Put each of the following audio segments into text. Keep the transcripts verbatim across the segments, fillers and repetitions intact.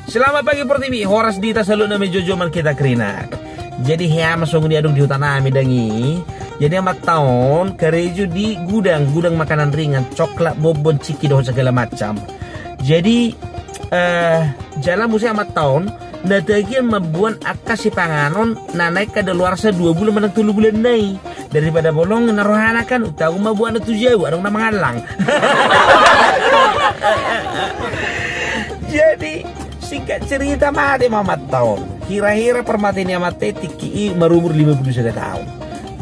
Selamat pagi Portibi, horas di hita saluhutna, mejojo ma hita kerina. Jadi hea ma songon i adong di huta nami dang i. Jadi amanta on karejo di gudang, gudang makanan ringan, coklat, bonbon, ciki dohot segala macam. Jadi eh jala muse amanta on na tagian mamboan angka sipanganon na naeng kadaluarsa dua bulan manang tolu bulan nai. Daripada bolong na rohana kan, untahu ma boan tu jabu, adong na mangallang. Jadi singkat cerita, mate ma amanta on. Hira-hira parmate ni amanta i tingki i marumur lima pulu sada taon.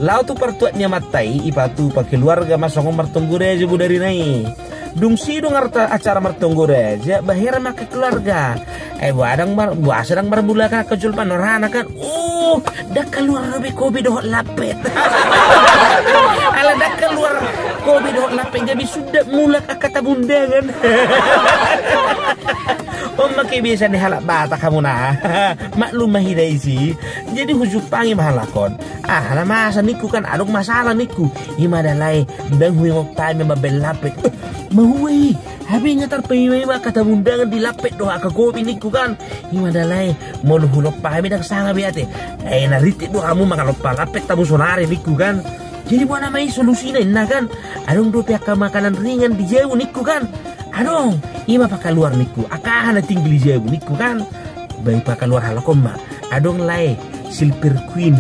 Laho tu partuat ni amanta i, ipatupa keluarga ma songon martonggo raja bodarina i. Dung sidung arta acara martonggo raja, bahen ma angka keluarga. Eh, boasa dang mar-, boasa dang marmulak angka jolma, rohana kan. Oh, dang kaluar dope kopi dohot lapet. Ala dang kaluar kopi dohot lapet, gabe suda mulak angka tamu undangan. On ma kebiasaan ni halak Batak hamuna. Maklum ma hita isi. Jadi hujumpangi ma halak on. Ah, na masa ningku kan, adong masalah ningku. Ima da lae, dang huingot hami mambaen lapet. Eh, mahua i. Hami nga tarpaima-ima angka tamu undangan di lapet dohot angka kopi ningku kan. Ima da lae, molo hulompa hami dang sanga be ate. Eh, na rintik do hamu mangalompa lapet tamu sonari ningku kan. Jadi boha nama i solusina inna kan. Adong dope angka makanan ringan di jabu ningku kan. Adong, ima pakaluar ningku. Angka aha na tinggal di jabu ningku kan. Ba i pakaluar halak on ma. Adong lae, silver queen.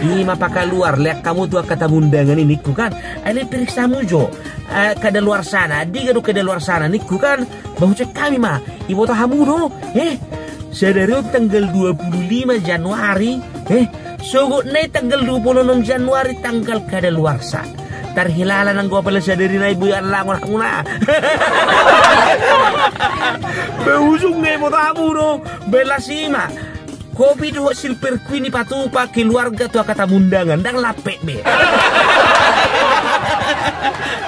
Ima pakaluar, lean hamu tu angka tamu undangan i ningku kan. Alai periksa hamu jo. Eh, kadaluarsana, diga do kadaluarsana ningku kan. Ba hujek hami ma, iboto hamu do. Eh, sadari on tanggal dua puluh lima Januari. Eh, sogot nai tanggal dua puluh enam Januari tanggal kadaluarsa. Tarhilala nanggo apala sadari nai boi allangon hamuna. Ba ujungna iboto hamu do. Ba las i ma. Kopi dohot silver queen i patupa keluarga tu angka tamu undangan, dang lapet be.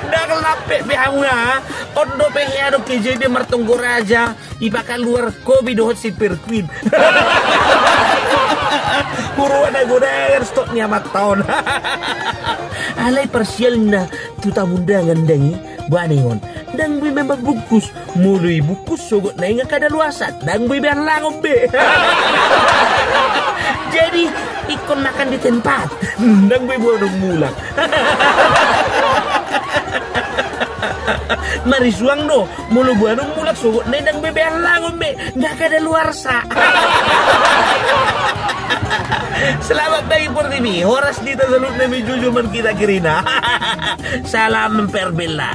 Dang lapet be hamuna. On dope hea do kejadian martonggo raja. Ipakaluar kopi dohot silver queen. Huroa na godangan stok ni amanta on. Alai parsialna tu tamu undangan dang i, boha ni on. Dang boi memang bungkus. Molo i bungkus sogot nai nga kadaluarsa. Dang boi be allangon be. Jadi ingkon makan di tempat. Dang boi boha dung mulak. Marisuang do. Molo boha dung mulak sogot nai dang boi be allangon be, nga kadaluarsa. Selamat pagi Portibi, horas di hita saluhutna, mejojo ma hita kerina. Salam per bella.